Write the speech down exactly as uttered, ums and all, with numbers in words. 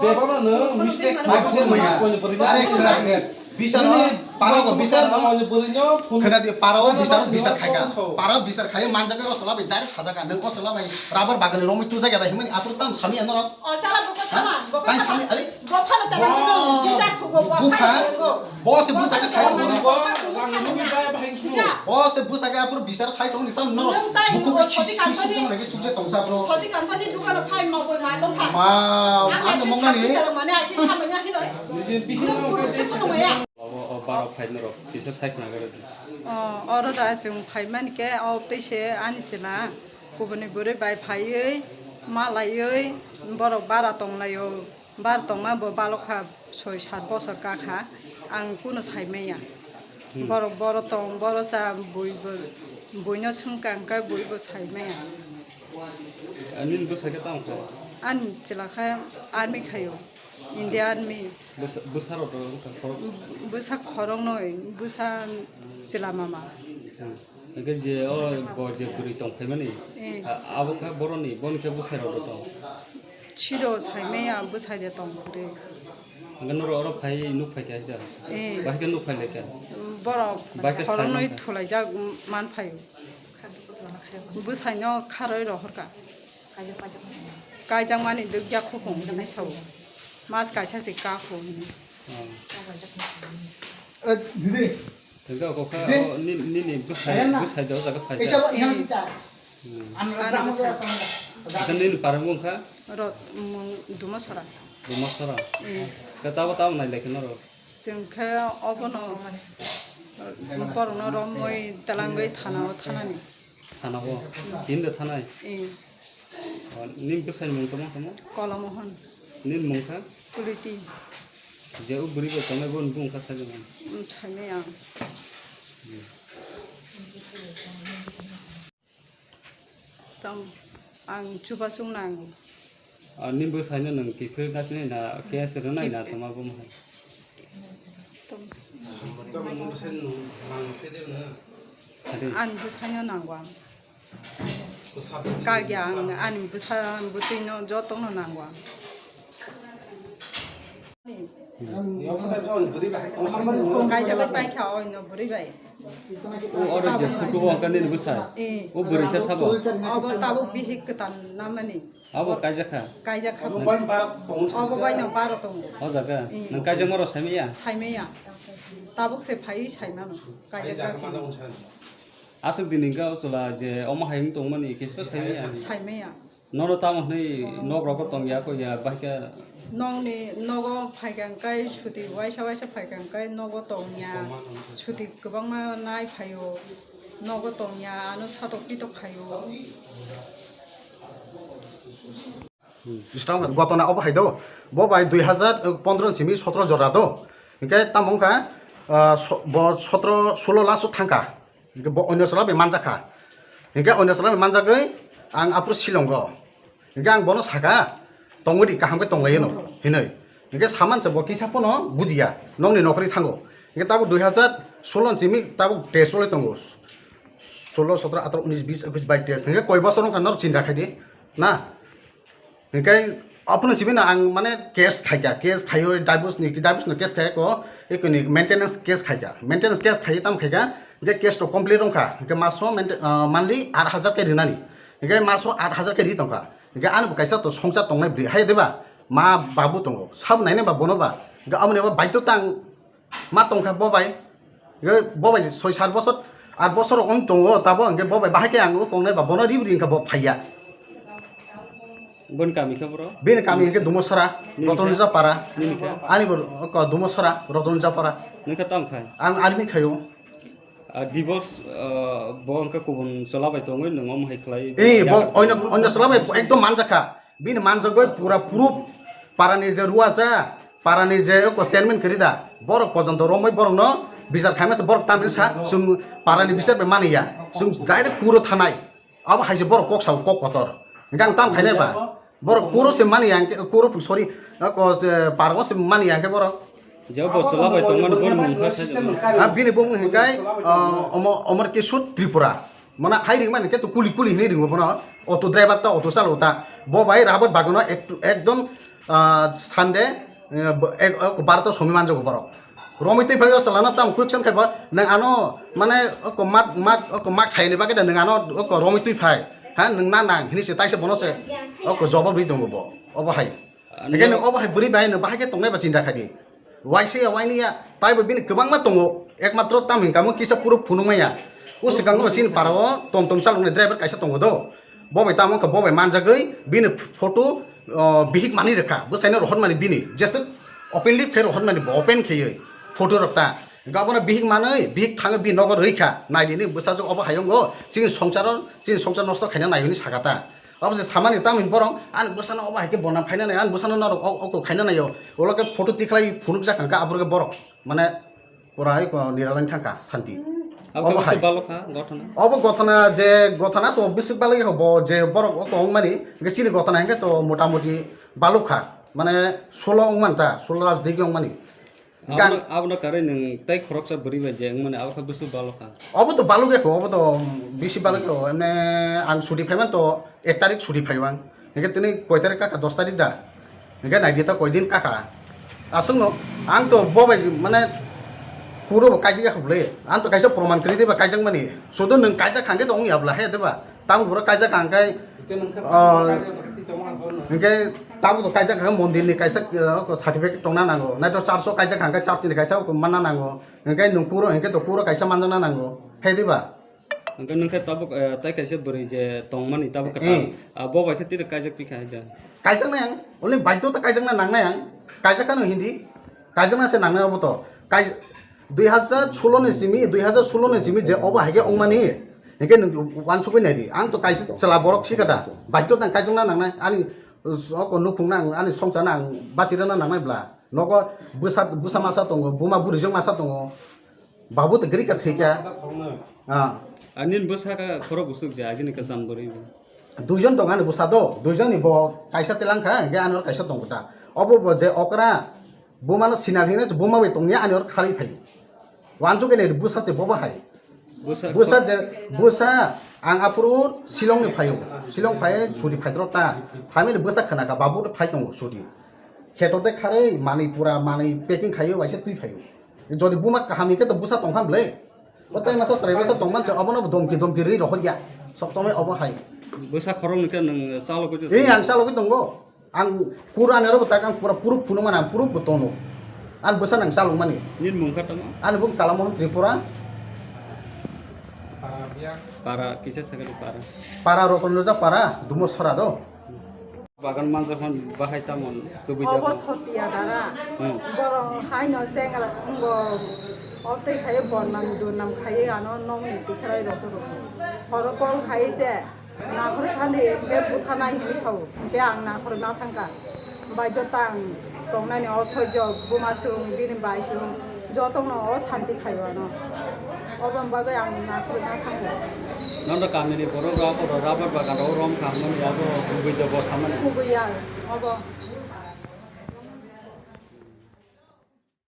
Bebak no mistake khai se maya. Are khna, bisar no, paro go bisar no. Khna di, paro bisar, bisar khai ka. Paro bisar khai manjak bai o sala bai direct sajak ka. Nwng o sala bai rubber bagan ni romwi tujak ya da himani aphuru tam sami ano. O sala boko sama, boko sama. Sami, are. Bopha no tala boko, bisar khubo, bopha. Bo se bwsakhe sai tongmani. Bo se bwsakhe aphuru bisar sai tongmani tam no. Buku bo khisi khisi tongmani sukje tongsa bro. Sosi kantani dukano phai ma boi ma tongkha. Ma, ang ano mongani. Mane ai khe samanya hinoi. Bihino kuru chukno maya. O, o, baro phai norok, kisa sai khna gare. O, oro da chwng phai mani khe, o tei se ani chwla kubuni bwrwi bai phaiwi, malaiwi, borok bara tonglaio. Bar tongma bo balokha soi sat bosor kakha, ang kunu saimaya. Hmm. Borok boro tong, boro cha, bui bo, buino swngkha, hwnkhe bui bo saimaya. Ani bwsakhe tamo kha? Ani chwla khe army khaio, India army. Bwsa-, bwsarok wngkha khorok? Bwsa khoroknwi, bwsa chwla mama. Hmm. Hwnkhe je o bo je bwrwi tong phaimani, eh, a-, abo khe boroni, boni khe bwsairok bo tong. Siro saimaya bwsai de tong kwrwi. Hwnkhe norok oro phai nuk phai kha da? Eh. Bahai khe nuk phai lai kha? Borok bahai khe khoroknwi sai thulaijak man phaio. Bwsaino kharwi rohor kha. Kaijak mani dwkya khopung hinwi sao. Mas kaisa se ka kho hinwi. Oh. Eh, didi. Tengka kok kha, didi. O, ni, nini bwsai, bwsai da o jaga phai kha. Isa ba, yang kita. Hmm. Anu bwsai. Kha nini parang wng kha? Rot, mung, Dumasora. Dumasora? Hmm. Kha tabo, tabo nai lai kha norok? Chwng khe obono, borokno romwi twlangwi thana o thanani. Thana o? Tini da thanai? Hmm. O, nini bwsai mung tamo tamo? Kolomohon. Nini mung kha? Kuliti. Je o bwrwi bai tongnai bo ni bung kha sajagwi? Hmm, saimai ang. Hmm. Tong, ang chubachu nango. Ah, nini bwsaino nwng kiphilwi nasinai na, case rwnai na, tongma bo mohai? Tong. Ani bwsaino nango ang. Kagya ang, ani bwsa bwtwino jotono nango ang. Kaijagwi paikha oino bwrwi bai. O oro je photo o hwnka nini bwsai? Eh. O bwrwi khe sabo? Obo tabuk bihik kwtal namani. Abo kaijakha? Kaijakha. Obo baino bara tongo. O jaga? Eh. Nwng kaijakma rok saimaya? Saimaya. Tabuk se phaiwi saimano. Kaijakha. Aswk dini hwnka o chwla je omo hai wng tongmani, kispa saimaya? Saimaya. Nono tamo hwnwi nok rogo tongya kho ya, bahai khe? Nokni nogo phaikha hwnkhe suti waisa waisa phaikha hwnkhe nogo tongya, suti kwbangma nai phaio, nogo tongya, ano satok pitok khaio. Hmm. Islam gotona obo hai do, bo bai dui hazar pondro ni simi sotro jora do, hwnkhe tamo wngkha, ah, so-, bo sotro sulo last o thangkha. Hingke bo onyo chwla bai manjak kha. Hingke onyo chwla bai manjagwi ang aphuru Shillong o. Hingke ang bono saka, "Tongwi di, kaham khe tonglaino," hinwi. Hingke saman se bo kisa phano bujiya, nokni nokri thango. Hingke tabuk dui hazar solo ni simi tabuk test choli tongo. Solo, sotro, atro, unis, bis, ekus, bais, teis. Hingke koi bosor wngkha norok chinta khai di. Na? Hingke aphuru simi no ang mane case khaikha, case khaiwi divorce ni, divorce no case khaikha ko, ekoni maintenance case khaikha, maintenance case khaiwi tamo khaikha, hingke case to complete wngkha, hingke maso mainte-, ah, monthly aat hajar khe rinani, hingke maso aat hajar khe ri tongkha, hingke ani bo kaisa to songchar tongnai bwrwi hai deba, ma babu tongo, sabo nainai ba bono ba, hingke aboni bo baito tang. Ma tongkha bo bai. Hingke bo bai soi sat bosor, aat bosor wng tongo, tabo hingke bo bai bahai khe ang o tongnai ba bono ribri wngkha bo phaiya. Boni kami khe bro? Bini kami hingke Dumosora, nini khe? Rotonjapara. Nini khe? Ani bo ko Dumosora, Rotonjapara. Nini khe tamo khai? Ang army khayo. Ah, divorce, ah, bo hingke kubun chwla bai tongwi nwng omo hai khlai? Eh, bo oino, oino chwla bai ekdom manjakha. Bini manjagwi pura proof parani je ruaja, parani je eko chairman kwrwi da, borok pojonto romwi borokno bichar khaima se borok tamni sa, chwng parani bichar bai mani ya, chwng direct kuro thanai. Abo hai se borok kok sao, kok kotor. Hingke ang tam khainai ba? Borok kuro se mani ya, hingke kuro, sorry, eko je pargo se mani ya, hingke borok. Je bo chwla bai tongmani boni mung kha se. Ha, bini bumung hingkai, ah, Omo-, Omor Kishore Tripura. Mane hai ringmani khe to kuli kuli hinwi ringo bono. Auto driver ta, auto chalo ta. Bo bai Rabat bagano ek-, ekdom, ah, Sunday, eh, bo-, ek-, ek-, barota somi manjago borok. Romwi twi phai o chalano tam question khai bo, nwng ano mane oko mak, mak, oko mak khaini bagwi da nwng ano oko romwi twi phai. Ha, nwng na nang hinwi se taisa bono se oko jawab ri tongo bo. Obo hai. Hingke nwng obo hai bwrwi bai nwng bahai khe tongnai ba chinta khai di. Waisa ya, waini ya, taibo bini kwbangma tongo. Ekmatro tam hinkha mo kisa puro phunukma ya. O swkango chini para o tom tom chaloknai driver kaisa tongo do. Bo bai tamo wngkha, bo bai manjagwi bini photo, o, bihik manwi rwkha. Bwsaino rohormani bini. Jeswk openly phe rohormani bo open kheywi photo rok ta. Hingke obono bihik manwi, bihik thangwi bini nogo rwikha. Naidi ni bwsajwk obo hayungo chini songsaro, chini songsar nosto khaina nai hwnwi sakha ta. Obo je samani tamo hwn borok, ani bwsano obo hai khe bonam khaina nai, ani bwsano norok o, oko khaina naio. Ulo khe photo tikhlai phunukjak hwnka, aphuru khe borok mane pura hai ko niralani thangkha santi. Abo Obo khe hai. Bwswk balokha gothona? Obo gothona je gothona to bwswk balokha bo je borok oko wngmani, hingke chini gothona hingke to motamoti balokha. Mane solo wngmanta, solo rajniki wngmani. Hingke ang Abono, abono karwi nwng tei khoroksa bwrwi bai je wngmani abo khe bwswk balokha? Obo to balokya kho, obo to bisi balokya kho. Emne ang chuti phaiman to ek tarik chuti phaiwang. Hingke tini koi tarik kaka, dos tarik da? Hingke naidi ta koi din kaka. Aswkno ang to bo bai mane kuro bo kaijak ya kho bwle. Ang to kaisa proman kwrwi tei ba kaijakmani. Sudu nwng kaijak hangke to wngya bwla he, tei ba? Tabuk borok kaijak hangkai, hingke tabuk to kaijak hangkai mondir ni kaisa, eh, certificate tongna nango. Naito church o kaijak hangkai church ni kaisa manna nango. Hingke nwng kuro hingke to kuro kaisa manjakna nango. Hai diba? Hingke nwng khe tabuk, eh, tai kaisa bwrwi je tongmani tabuk khe Eh. Ah, bo bai khe tiri kaijak pikha hai da. Kaijaknai ang, only baidhota kaijakna nangnai ang. Kaijakha no hindi. Kaijakna se nangnai obo to. Kai-, dui hajar solo ni simi, dui hajar solo ni simi je obo hai khe wngmani, hingke nwng uansugui naidi. Ang to kaisa chwla borok sikha da, baidhota ang kaijakna nangnai, ani, o, nukhungno ang, ani songsarno ang bachirwna nangnai bwla. Nogo bwsa, bwsa masa tongo, buma bwrwijwk masa tongo, babu to gari ka thwikha. Ah. Ani bwsa kha khorok bwswk je agini kwcham bwrwi bo. Duijon tong ani bwsa do, duijon ni bo kaisa telang kha, hingke ani oro kaisa tongo ta. Obo bo je okra, buma no sinar hingna buma bai tongya ani oro kharwi phaio. Wansuk ene bwsa se bobo hai. Bwsa Bwsa je, bwsa ang aphuru Shillong ni phaio. Shillong phai chuti phaidrop ta. Family bwsa khana kha babu phai tongo chuti. Kheto de kharwi manwi pura manwi packing khaio waisa twi phaio. Jodi buma kaham ni khe to bwsa tong kha bwle. O tai masa chwrai bwsa tong man se obono domki domki rwi rohor ya. Sob somoi obo hai. Bwsa khorok ni khe nwng chalo koi Ei ang chalo koi tongo. Ang kura ani oro tak ang pura proof phunuk mani ang proof bo tono. Ang bwsa nang chalok mani. Nini mung kha tamo? Ani bung Kala Mohan Tripura. Para kisa sakali para. Para Roton Roja para, Dumo Sora do. Bagan manjak hwn bahai tamo tubui Obo jago. Sotia dara. Hmm. Borok haino chengra wngbo. Obtwi khai bornam durnam khai ano nokni tikhlai rok rok. Horo kol khai se. Nakhorwi thani hwnkhe buthanai hinwi sao, hwnkhe ang nakhorwi ma thangkha. Baidhota ang tongnani o soijo, buma swng, bini bai swng, jotongno o santi khaio ano. Oboni bagwi ang nakhorwi ma thangkha. Nono kamini borok rok oro rubber bagan rok rom kha hwnmani abo kubui de bo samani. Kubui ya, obo.